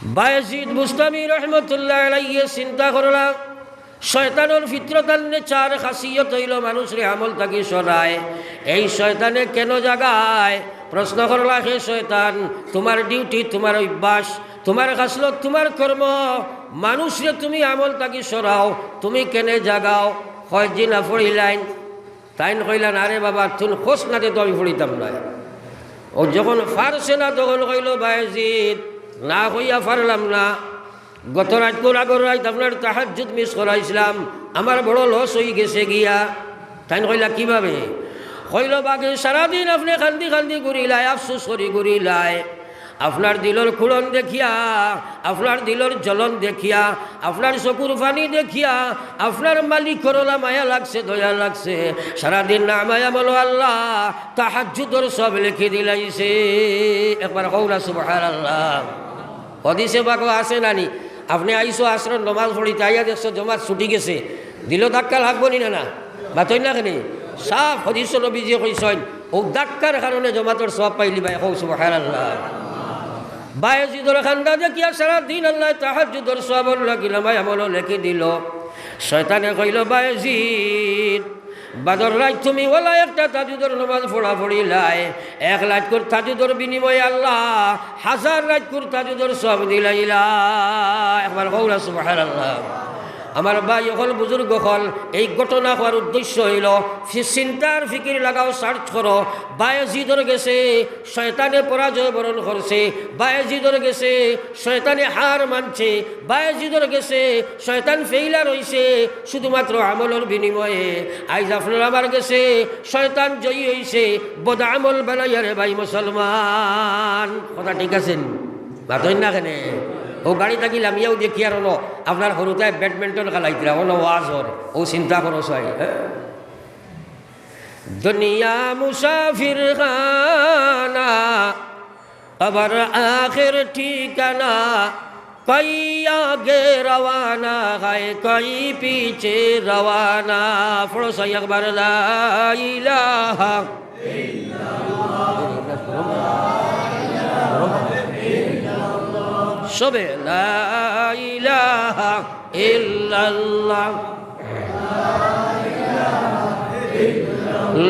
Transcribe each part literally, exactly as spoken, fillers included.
বায়েজিদ বুস্তামি রহমতুল্লাহ আলাইহি চিন্তা করলা, শয়তানর ফিতরত আর নেচার খাসিয়ত অইলো মানুষরে আমল থাকি সরায়। এই শয়তানে কেনে জাগায়? প্রশ্ন করলা, হে শয়তান, তুমার ডিউটি, তুমার অভ্যাস, তুমার খাসলত, তুমার কর্ম, মানুষরে তুমি আমল থাকি সরাও, তুমি কেনে জাগাও? কয়, জি না, পড়িলাইন। তাইন কইলা, না রে বাবা, তুই কস না তে তো আমি পড়িতাম নায়। অউ যখন পারছে না, তখন কইলো, বায়েজিদ, না কইয়া পারলাম না। গত রাইতকুর আগর রাইত আপনার তাহাজ্জুদ মিস করাইছলাম, আমার বড় লস অইগেছে গিয়া। তাইন কইলা, কিভাবে? কইলো, বাকি সারাদিন আপনে কান্দি কান্দি ঘুরিলায়, আফসুস করি ঘুরিলায়। আপনার দিলর খুড়ন দেখিয়া, আপনার দিলর জ্বলন দেখিয়া, আপনার চকুর পানি দেখিয়া, আপনার মালিকর অলা মায়া লাগছে, দয়া লাগছে। সারাদিন নামায়ে আমলো আল্লাহ তাহাজ্জুদর সওয়াব লেখি দিলাইছে। একবার কও না সুবহানাল্লাহ। হাদিসে পাকো আছে না নি? আপনে আইছো আছরর নমাজ পড়িতা, আইয়া দেখছো জমাত ছুটি গেছে, দিলো ধাক্কা লাগবো নি না? না, মাতইন না কেনে? সাফ হাদিসো নবীজিয়ে কইছইন, অউ ধাক্কার কারণে জমাতর সওয়াব পাইলিবায়। কও সুবহানাল্লাহ। বায়েজিদর কান্দা দেখিয়া সারাদিন আল্লায় তাহাজ্জুদর সওয়াবর লাগি নামায়ে আমলো লেখি দিলো। শয়তানে কইলো, বায়েজিদ, বাদর রাইত তুমি অলা একটা তাহাজ্জুদর নমাজ পড়া পড়িলায়, এক রাইতকুর তাহাজ্জুদর বিনিময়ে আল্লাহ হাজার রাইতকুর তাহাজ্জুদর সওয়াব দিলাইলা। একবার কও না সুবহানাল্লাহ। আমার ভাই অকল, বুজুর্গ অকল, এই ঘটনা কওয়ার উদ্দেশ্য অইলো, ফি-, চিন্তার ফিকির লাগাও, search করো। বায়েজিদর গেছে শয়তানে পরাজয় বরণ করছে, বায়েজিদর গেছে শয়তানে হার মানছে, বায়েজিদর গেছে শয়তান failure অইছে, শুধুমাত্র আমলর বিনিময়ে। আইজ আপনার আমার গেছে শয়তান জয়ী অইছে, বদ আমল বানাইয়া রে ভাই মুসলমান। কথা ঠিক আছে নি? মাতইন না কেনে? অউ গাড়ি থাকি লামিয়াউ দেখিয়ার অনো আপনার হুরুতায় badminton খেলাইতরা, অনো ওয়াজ অর, অউ চিন্তা করো চাই, হ্যাঁ? দুনিয়া মুসাফির খানা, কবর আখির ঠিকানা, কই আগে রওয়ানা হয়, কই পিছে রওয়ানা। পড়ো চাই একবার, লা ইলাহা। সবে, লা ইলাহা ইল্লাল্লাহ।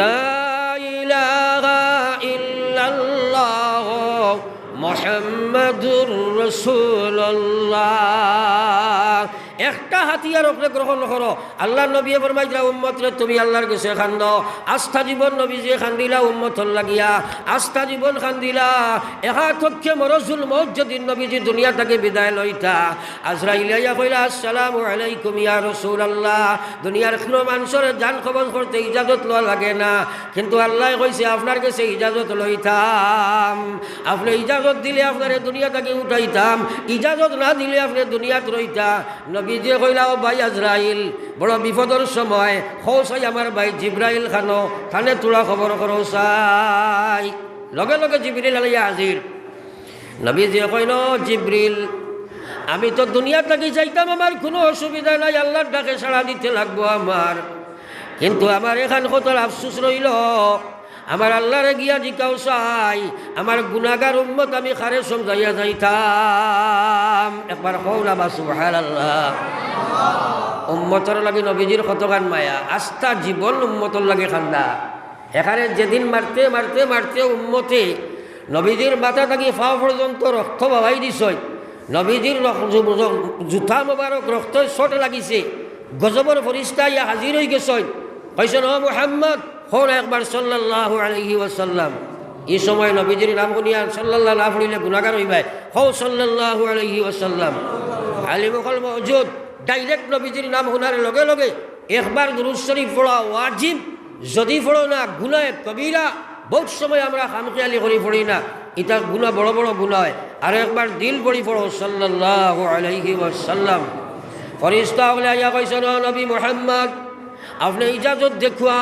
লা ইলাহা ইল্লাল্লাহ মুহাম্মাদুর রাসূলুল্লাহ। একটা হাতিয়ার অকরে গ্রহণ করো। আল্লার নবীয়ে ফরমাইতরা, উম্মতরে তুমি আল্লার গেছে কান্দো। আস্তা জীবন নবীজিয়ে কান্দিলা উম্মতর লাগিয়া, আস্তা জীবন কান্দিলা। একা তক্ষে মরজুল মউত যেদিন নবীজি দুনিয়া থাকি বিদায় লইতা, আজরাইলে আইয়া কইলা, আসসালামু আলাইকুম ইয়া রাসূলুল্লাহ। দুনিয়ার কুনু মানষর জান কবজ করতে ইজাজত লওয়া লাগে না, কিন্তু আল্লায় কইছে আপনার গেছে ইজাজত লইতাম। আপনে ইজাজত দিলে আপনারে দুনিয়া থাকি উঠাইতাম, ইজাজত না দিলে আপনে দুনিয়াত রইতা। নবীজিয়ে কইলা, ও ভাই আজরাইল, বড় বিপদর সময়, কও চাই আমার ভাই জিব্রাইল কানো, তানে থুড়া খবর করো চাই। লগে লগে জিব্রিল আইয়া হাজির। নবীজিয়ে কইন, জিব্রিল, আমি তো দুনিয়া থাকি যাইতাম, আমার কুনু অসুবিধা নাই, আল্লার ডাকে সাড়া দিতে লাগবো আমার, কিন্তু আমার এখান কতর আফসুস রইলো, আমার আল্লারে গিয়া জিকাও চাই, আমার গুনাগার উম্মত আমি কারে সমজাইয়া যাইতাম। একবার কও না বা সুবহানাল্লাহ। উম্মতর লাগি নবীজির কতখান মায়া, আস্তা জীবন উম্মতর লাগি কান্দা। এখানে যেদিন মারতে, মারতে, মারতে উম্মতে নবীজির মাথা থাকি পাও পর্যন্ত রক্ত বাবাই দিছইন। নবীজির রক-, জু-, জু-, জুতা মোবারক রক্তর চোট লাগিছে। গজবর ফিরিস্তা আইয়া হাজির অইগেছইন। কইছইন, ও মুহাম্মদ, কও না একবার সাল্লাল্লাহু আলাইহি ওয়াসাল্লাম। ই সময় নবীজির নাম হুনিয়া সাল্লাল্লাহু না পড়িলে গুনাগার অইবায়। কও সাল্লাল্লাহু আলাইহি ওয়াসাল্লাম। আলিম অকল মওজুদ, direct নবীজির নাম হুনার লগে লগে একবার দুরুদ শরিফ পড়া ওয়াজিব, যুদি পড়ো না গুনায়ে কবিরা। বউত সময় আমরা খামখেয়ালি করি পড়ি না, ইতা গুনা বড় বড় গুনা অয়। আরো একবার দিল ভরি পড়ো সাল্লাল্লাহু আলাইহি ওয়াসাল্লাম। ফিরিস্তা অকলে আইয়া কইছইন, ও নবী মুহাম্মদ, আপনে ইজাজত দেখুয়া,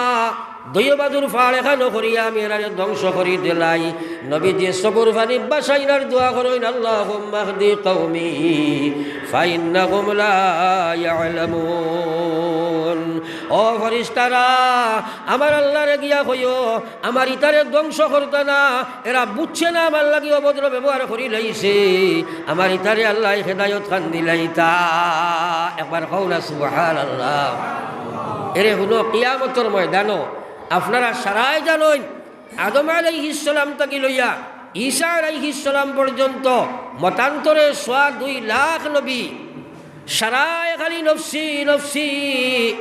দুইও বাজুর ফাড় এখানো করিয়া আমি এরারে ধ্বংস করি দিলাই। নবীজি চকুর পানি বাসাইনার দোয়া করইন, "আল্লাহুম্মা হদি কওমি ফাইন্নাহুম লা ইয়ালামুন।" ও ফেরেশতারা, আমার আল্লাহরে গিয়া কইও, আমার ইতারে ধ্বংস করতা না, এরা বুঝছে না আমার লাগি অভদ্র ব্যবহার করি লাইছে। আমার ইতারে আল্লায় হেদায়ত খান দিলাইতা। একবার কও না সুবহানাল্লাহ। এরে হুনো, কিয়ামতর ময়দানো আপনারা সারায় জানইন, আদম আলাইহিস সালাম থাকি লইয়া ঈসা আলাইহিস সালাম পর্যন্ত মতান্তরে সোয়া দুই লাখ নবী সারায় খালি নফসি নফসি।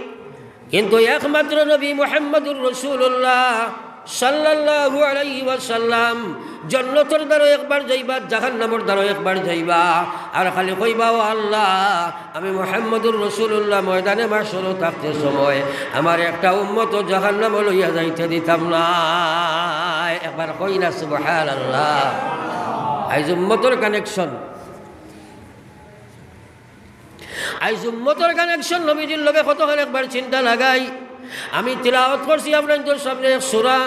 কিন্তু একমাত্র নবী মুহাম্মদুর রাসূলুল্লাহ সাল্লাল্লাহু আলাইহি ওয়াসাল্লাম জন্নতর দ্বারো একবার যাইবা, জাহান্নামর দ্বারো একবার যাইবা, আর খালি কইবা, "ও আল্লাহ, আমি মুহাম্মদুর রাসূলুল্লাহ ময়দানে মাহশরো থাকতে সময় আমার একটা উম্মতও জাহান্নামো লইয়া যাইতে দিতাম না।" একবার কই না সুবহানাল্লাহ। আইজ উম্মতর কানেকশন আইজ উম্মতর কানেকশন নবীজির লগে কতখান একবার চিন্তা লাগাই। আমি তিলাওয়াত করছি আপনাইনতর সামনে এক সূরা,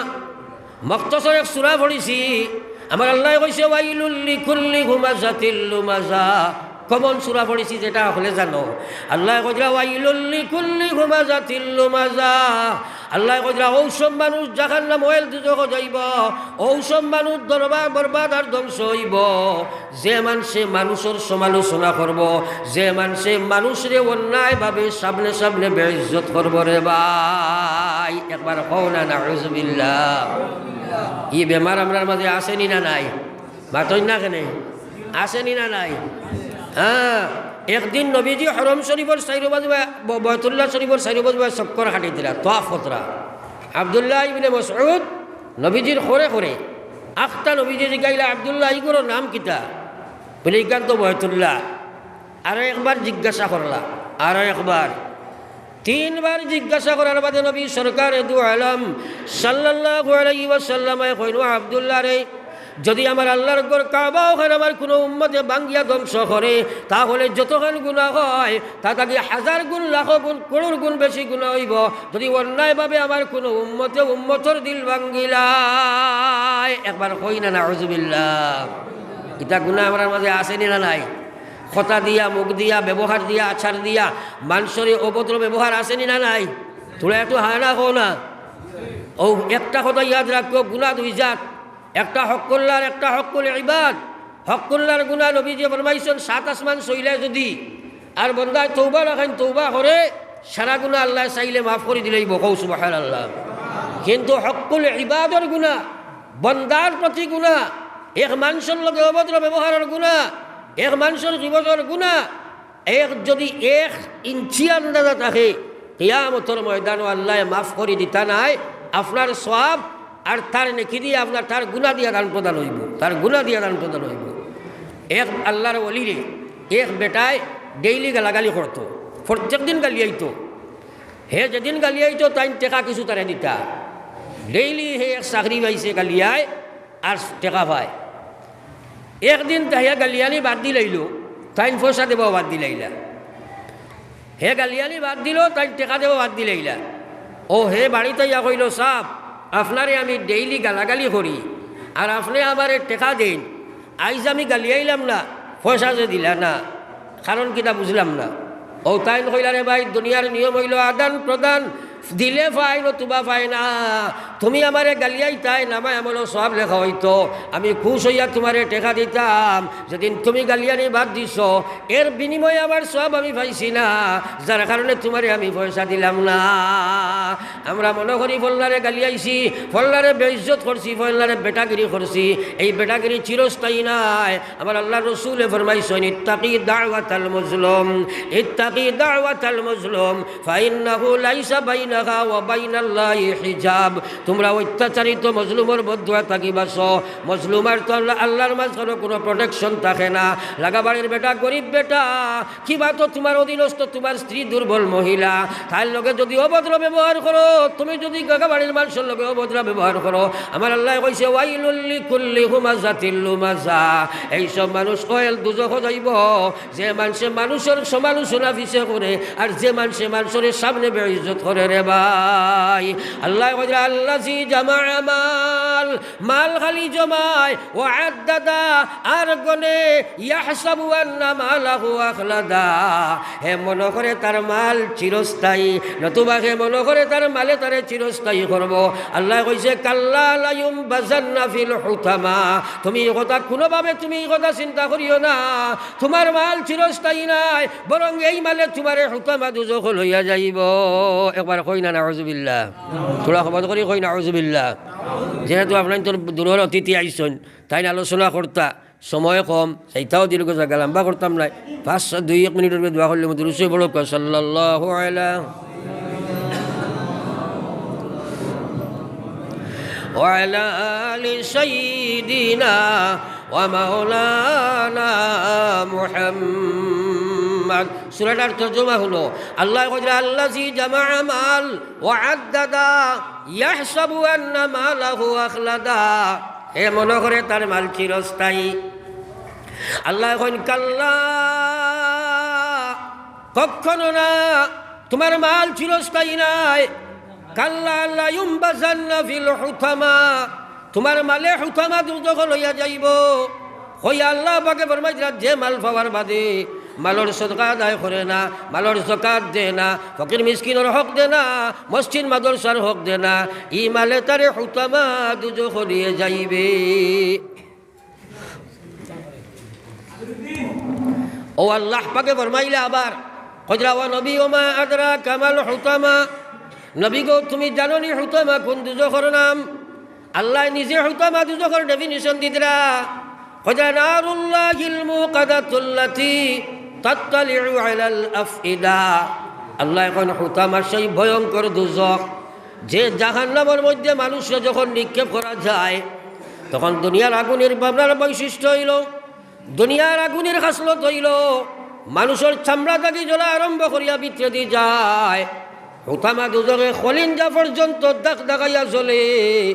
মুখতসর এক সূরা পড়ছি। আমার আল্লায় কইছে, "ওয়াইলুল লিকুল্লি হুমাযাতিল লুমাযা।" কমন সূরা পড়ছি যেটা হকলে জানো। আল্লায় কইরা, "ওয়াইলুল লিকুল্লি হুমাযাতিল লুমাযা।" আল্লায় কইরা, "ও সব মানুষ জাহান্নাম অইল দুজখো যাইবো, ও সব মানুষ দরবার বরবাদ আর ধ্বংস অইবো।" যে মানষে মানুষর সমালোচনা করবো, যে মানষে মানুষরে অন্যায়ভাবে সামনে সামনে বেইজ্জত করবো রে ভাই, একবার কও না নাউজুবিল্লাহ। ই বেমার আমরার মাঝে আছে নি না নাই? মাতইন না কেনে? আছে নি না নাই? হ্যাঁ, একদিন নবীজি হরম শরীফর চাইরো বাজু, ব-, বয়তুল্লাহ শরীফর চাইরো বাজু চক্কর কাটি দিলা, তওয়াফ করতরা। আব্দুল্লাহ ইবনে মাসউদ নবীজির খরে খরে আখতা নবীজি জিগাইলা, "আব্দুল্লাহ, ইগুর নাম কিতা?" বলে, "ইখান তো বয়তুল্লাহ।" আরো একবার জিজ্ঞাসা করলা, আরো একবার, তিনবার জিজ্ঞাসা করার বাদে নবী সরকারে দু আলম সাল্লাল্লাহু আলাইহি ওয়াসাল্লামে কইন, "আব্দুল্লাহ রে, যদি আমার আল্লাহর ঘর কাবা অখান আমার কুনু উম্মতে ভাঙ্গিয়া ধ্বংস করে, তাহলে যতখান গুনাহ হয়, তা থাকি হাজার গুণ, লাখো গুণ, করোড় গুণ বেশি গুনাহ অইবো। যদি অন্যায়ভাবে আমার কুনু উম্মতে উম্মতর দিল ভাঙ্গিলায়।" একবার কই না নাউজুবিল্লাহ। ইতা গুনাহ আমরার মাঝে আছে নি না নাই? কথা দিয়া, মুখ দিয়া, ব্যবহার দিয়া, আচার দিয়া, মানষরে অভদ্র ব্যবহার আছে নি না নাই? তোরা একটু হা না কও না। ও একটা কথা ইয়াদ রাখিও, গুনাহ দুই জাত, একটা হক্কুল্লাহ আর একটা হক্কুল ইবাদ। হক্কুল্লাহর গুনাহ নবীজিয়ে ফরমাইছইন, সাত আসমান ছইলে যদি আর বন্দায় তওবা রাখইন, তওবা করে, সারা গুনাহ আল্লায় চাইলে মাফ করি দিলাইবো। কও সুবহানাল্লাহ। কিন্তু হক্কুল ইবাদর গুনাহ, বন্দার প্রতি গুনাহ, এক মানষর লগে অভদ্র ব্যবহারর গুনাহ, এক মানষর গিবতর গুনাহ, এক যদি এক ইঞ্চি আন্দাজা থাকে, কিয়ামতর ময়দানো আল্লায় মাফ করি দিতা নায়। আপনার সওয়াব আর তার নেকি দিয়া আপনার, তার গুনাহ দিয়া দান প্রদান অইবো, তার গুনাহ দিয়া দান প্রদান অইবো। এক আল্লাহর ওলিরে এক বেটায় ডেইলি গালাগালি করতো, প্রত্যেক দিন গালিয়াইতো। হে যেদিন গালিয়াইতো, তাইন টেকা কিছু তারে দিতা। ডেইলি হে এক চাকরি পাইছে গালিয়ায় আর টেকা পায়। একদিন তাইয়া গালিয়ানি বাদ দিলাইলো, তাইন পয়সা দেবাও বাদ দিলাইলা। হে গালিয়ানি বাদ দিলো, তাইন টেকা দেবাও বাদ দিলাইলা। ও হে বাড়িত আইয়া কইলো, "সাব, আপনারে আমি ডেইলি গালাগালি করি, আর আপনে আমারে টেকা দেইন, আইজ আমি গালিয়াইলাম না, পয়সা যে দিলা না, কারণ কিতা বুঝলাম না।" ও তাইন কইলা, "রে ভাই, দুনিয়ার নিয়ম অইলো আদান প্রদান, দিলে পাই, নতুবা পাই না। তুমি আমারে গালিয়াইতায়, নামায় আমলো সওয়াব লেখা অইতো, আমি খুশ অইয়া তুমারে টেকা দিতাম। যেদিন তুমি গালিয়ানি বাদ দিছো, এর বিনিময়ে আমার সওয়াব আমি পাইছি না, যার কারণে তুমারে আমি পয়সা দিলাম না।" আমরা মনো করি ফলনারে গালিয়াইছি, ফলনারে বেইজ্জত করছি, ফলনারে বেটাগিরি করছি। এই বেটাগিরি চিরস্থায়ী নায়। আমার আল্লাহর রসুলে ফরমাইছইন, "ইত্তাকি দাওয়াতাল মজলুম, ইত্তাকি দাওয়াতাল মজলুম, ফাইন্নাহু লাইসা বাইনাহা ওয়া বাইনাল্লাহি হিজাব।" তুমরা অত্যাচারিত মজলুমর বদদোয়া থাকি বাঁচো। মজলুমর তো আল্লাহ, আল্লাহর মাঝখানো কুনু protection থাকে না। লাগা বাড়ির বেটা, গরিব বেটা, কিবা তো তুমার অধীনস্থ তুমার স্ত্রী দুর্বল মহিলা, তার লগে যুদি অভদ্র ব্যবহার করো, তুমি যুদি লাগা বাড়ির মানষর লগে অভদ্র ব্যবহার করো, আমার আল্লায় কইছে, "ওয়াইলুল লিকুল্লি হুমাযাতিল লুমাযা।" এইসব মানুষ অইল দুজখো যাইবো। যে মানষে মানষর সমালোচনা পিছে করে, আর যে মানষে মানষরে সামনে বেইজ্জত করে রে ভাই। আল্লায় কইরা, "আল্লাযী জামাআ মাল", মাল খালি জমায়, "ওয়া আদ্দাদা", আর গনে, "ইয়াহসাবু আন্না মালাহু আখলাদা", হে মনো করে তার মাল চিরস্থায়ী, নতুবা হে মনো করে তার মালে তারে চিরস্থায়ী করবো। আল্লায় কইছে, "কাল্লা লায়ুমবাযান্না ফিল হুতামা", তুমি ই কথা কুনুভাবে তুমি ই কথা চিন্তা করিও না। তুমার মাল চিরস্থায়ী নায়, বরং এই মালে তুমারে হুতামা দুজখো লইয়া যাইবো। একবার কই না নাউজুবিল্লাহ। থুড়া শব্দ করি কই নাউজুবিল্লাহ। যেহেতু আপনাইনতর দূরর অতিথি আইছইন, তাইন আলোচনা করতা, সময় কম, সেইটাও দীর্ঘ জাগা লম্বা করতাম নায়। পাঁচ, সাত, দুই, এক মিনিটর ভিতরে দোয়া করলে মধ্যে রুশে বড় কর, সাল্লাল্লাহু আলা ওয়া আলা আলি সাইয়্যিদিনা ওয়া মাওলানা মুহাম্মদ। সূরাটার তর্জমা হলো, আল্লায় কইরা, "আল্লাযী জামাআ মাল ওয়া আদ্দাদা, ইয়াহসাবু আন্না মালাহু আখলাদা", হে মনো করে তার মাল চিরস্থায়ী। আল্লায় কইন, "কাল্লা, কখনো না, তুমার মাল চিরস্থায়ী নায়। কাল্লা লায়ুমবাযান্না ফিল হুতামা, তুমার মালে হুতামা দুজখো লইয়া যাইবো।" কই আল্লাহ পাকে ফরমাইরা, যে মাল পাওয়ার বাদে মালর সদকা আদায় করে না, মালর যাকাত দেয় না, ফকির মিসকিনর হক দেয় না, মসজিদ মাদ্রাসার হক দেয় না, ই মালে তারে হুতামা দুজখো নিয়া যাইবো। ও আল্লাহ পাকে ফরমাইলা আবার, কইরা, "ওয়া নবী, ওয়া মা আদরাকা মাল হুতামা।" নবী গো, তুমি জানো নি হুতামা কুন দুজখর নাম? আল্লায় নিজে হুতামা দুজখর definition দিতরা। কইরা, "নারুল্লাহিল মুকাদাতুল্লাতী তাত্তালিউ আলাল আফইদা।" আল্লায় কইন হুতামা সেই ভয়ঙ্কর দুজখ, যে জাহান্নামর মধ্যে মানুষরে যখন নিক্ষেপ করা যায়, তখন দুনিয়ার আগুনের ভাবনার বৈশিষ্ট্য অইলো, দুনিয়ার আগুনের খাসলত অইলো, মানুষর চামড়া থাকি জ্বলা আরম্ভ করিয়া ভিতরেদি যায়। হুতামা দুজখে কলিঞ্জা পর্যন্ত দাগ দাগাইয়া জ্বলে,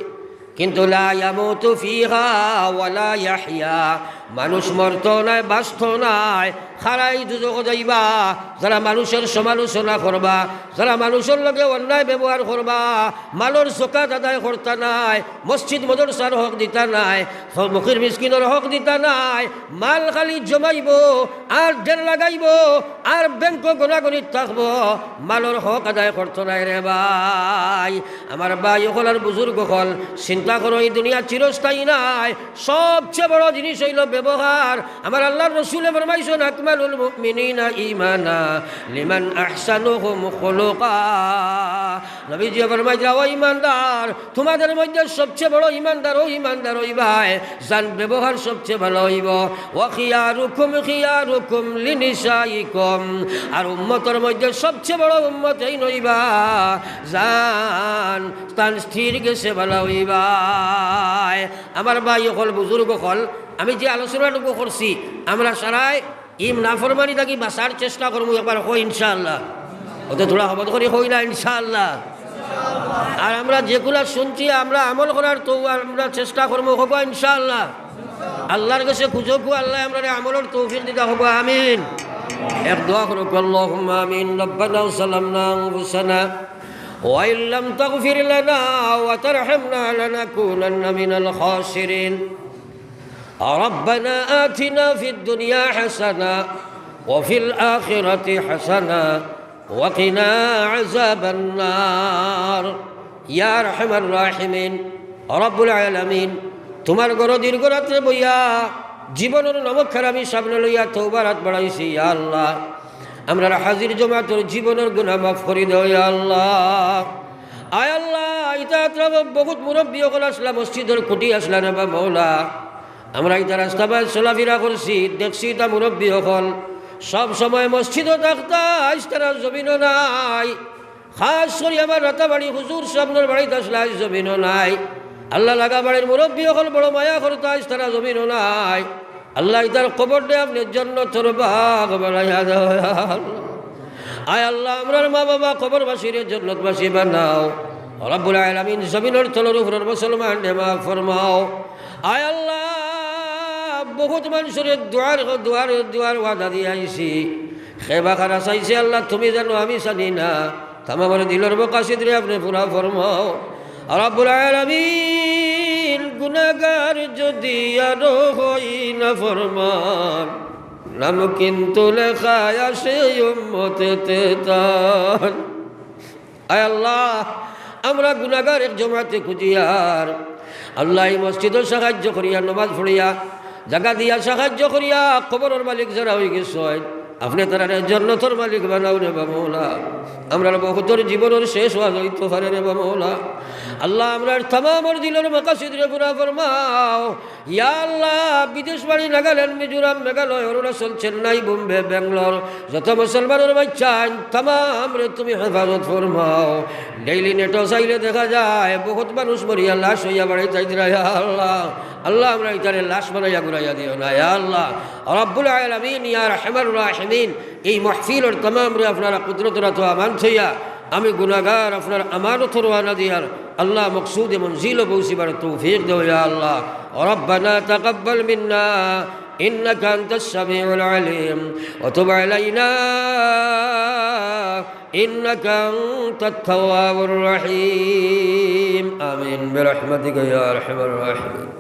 কিন্তু লা ইয়ামুতু ফিহা ওয়া লা ইয়াহইয়া, মানুষ মরতো নায়, বাঁচতো নায়, খারাই দুজখো যাইবা। যারা মানুষর সমালোচনা করবা, যারা মানুষর লগে অন্যায় ব্যবহার করবা, মালর যাকাত আদায় করতা নায়, মসজিদ মাদ্রাসার হক দিতা নায়, ফকির মিসকিনর হক দিতা নায়, মাল খালি জমাইবো আর ঢের লাগাইবো আর ব্যাংকো গনাগনিত থাকবো, মালর হক আদায় করতো নায় রে ভাই। আমার ভাই অকল আর বুজুর্গ অকল, চিন্তা করো, ই দুনিয়া চিরস্থায়ী নায়। সবচেয়ে বড় জিনিস অইলো ব্যবহার। আমার আল্লাহর রসুলে ফরমাইছইন, "আকমালুল মুমিনিনা ঈমানা লিমান আহসানুহুম খুলুকা।" নবীজি ফরমাইছইন, "ও ইমানদার, তুমাদের মধ্যে সবচেয়ে বড় ইমানদার অউ ইমানদার অইবায়, যান ব্যবহার সবচেয়ে ভালা অইবো। ওয়া খিয়ারুকুম খিয়ারুকুম লিনিসাইকুম।" আর উম্মতর মধ্যে সবচেয়ে বড় উম্মত এইন অইবা, যান তান স্ত্রীর গেছে ভালা অইবায়। আমার ভাই অকল, বুজুর্গ অকল, আমি যে আলোচনাটুকু করছি, আমরা সারায় ই নাফরমানি থাকি বাঁচার চেষ্টা করমু, একবার কই ইনশাআল্লাহ। অতে থুড়া শব্দ করি কই না ইনশাআল্লাহ। আর আমরা যেগুলা শুনছি, আমরা আমল করার তো আমরা চেষ্টা করমু, কউক্কা ইনশাআল্লাহ। আল্লাহর গেছে খুজউক্কা, আল্লায় আমরারে আমলর তৌফিক দিতা, কউক্কা আমিন। এক দোয়া করউক্কা, আল্লাহুম্মা আমিন। রব্বানা যালামনা আনফুসানা ওয়া ইল্লাম তাগফির লানা ওয়া তারহামনা লানাকুনান্না মিনাল খাসিরিন। ربنا آتنا في الدنيا حسنة وفي الآخرة حسنة وقنا عذاب النار. ইয়া আরহামার রাহিমিন, রব্বুল আলামিন, তুমার ঘরো দীর্ঘ রাত্রে বইয়া জীবনর নমক হারামি সামনে লইয়া তওবার আত বাড়াইছি, ইয়া আল্লাহ। আমরার হাজির জমাতর জীবনর গুনা মাফ করি দেও, ইয়া আল্লাহ। আয় আল্লাহ, ইতা আত্রা বহুত মুরব্বি অকল আছলা, মসজিদর খুটি আছলা রে বা মৌলা। আমরা ইতা রাস্তা বায় চলাফিরা করছি, দেখছি ইতা মুরব্বি অকল সব সময় মসজিদো থাকতা, আইজ তারা জমিনো নাই। খাস করি আমার রাতাবাড়ি হুজুর সাবনর বাড়িত আসলা, আইজ জমিনো নাই। আল্লাহ, লাগা বাড়ির মুরব্বি অকল বড় মায়া করতা, আইজ তারা জমিনো নাই। আল্লাহ, ইতার কবররে আপনে জন্নতর বাগ বানাইয়া দেও, ইয়া আল্লাহ। আয় আল্লাহ, আমরার মা বাবা কবরবাসীরে জন্নতবাসী বানাও। রব্বুল আলামিন, জমিনর তলর উপরর মুসলমানরে মাফ ফরমাও। আয় আল্লাহ, বহুত মানষরে দুয়ার, দুয়ার, দুয়ার ওয়াদা দিয়া আইছি। কে বা কারা চাইছে আল্লাহ, তুমি জানো, আমি জানি না। তামামর দিলর মকাসিদরে আপনে পুরা ফরমাও। রব্বুল আলামিন, গুনাগার যদি আরো হই নাফরমান, নাম কিন্তু লেখা আছে উম্মতেতে তান। আয় আল্লাহ, আমরা গুনাগার এক জমাতে খুঁজিয়ার। আল্লাহ, এই মসজিদো সাহায্য করিয়া, নমাজ পড়িয়া, জাগা দিয়া সাহায্য করিয়া, কবরর মালিক যারা অইগেছইন, আপনে তারারে জন্নতর মালিক বানাও রে বা মৌলা। আমরার বহুতর জীবনর শেষ ওয়াজ অইতো পারে রে বা মৌলা। আল্লাহ, আমরার তামামর দিলর মকাসিদরে পুরা ফরমাও। ইয়া আল্লাহ, বিদেশ বাড়ি নাগাল্যান্ড, মিজোরাম, মেঘালয়, অরুণাচল, চেন্নাই, বোম্বে, ব্যাঙ্গালোর, যত মুসলমানর বাচ্চাইন তামামরে তুমি হেফাজত ফরমাও। ডেইলি নেটো চাইলে দেখা যায় বহুত মানুষ মরিয়া লাশ অইয়া বাড়িত আইতরা, ইয়া আল্লাহ। আল্লাহ, আমরা ইতারে লাশ বানাইয়া ঘুরাইয়া দিও না, ইয়া আল্লাহ। রব্বুল আলামিন, ইয়া আরহামার রাহিমিন, এই মাহফিলর তামামরে আপনারা কুদরতর আতো আমান থইয়া আমি গুনাগার আপনার আমানত রওয়ানা দিয়ার আল্লাহ মকসুদে মঞ্জিলো পৌঁছিবার তৌফিক দেও, ইয়া আল্লাহ। ربنا تقبل منا إنك أنت السميع العليم وتب علينا إنك أنت التواب الرحيم. آمين برحمتك يا أرحم الراحمين.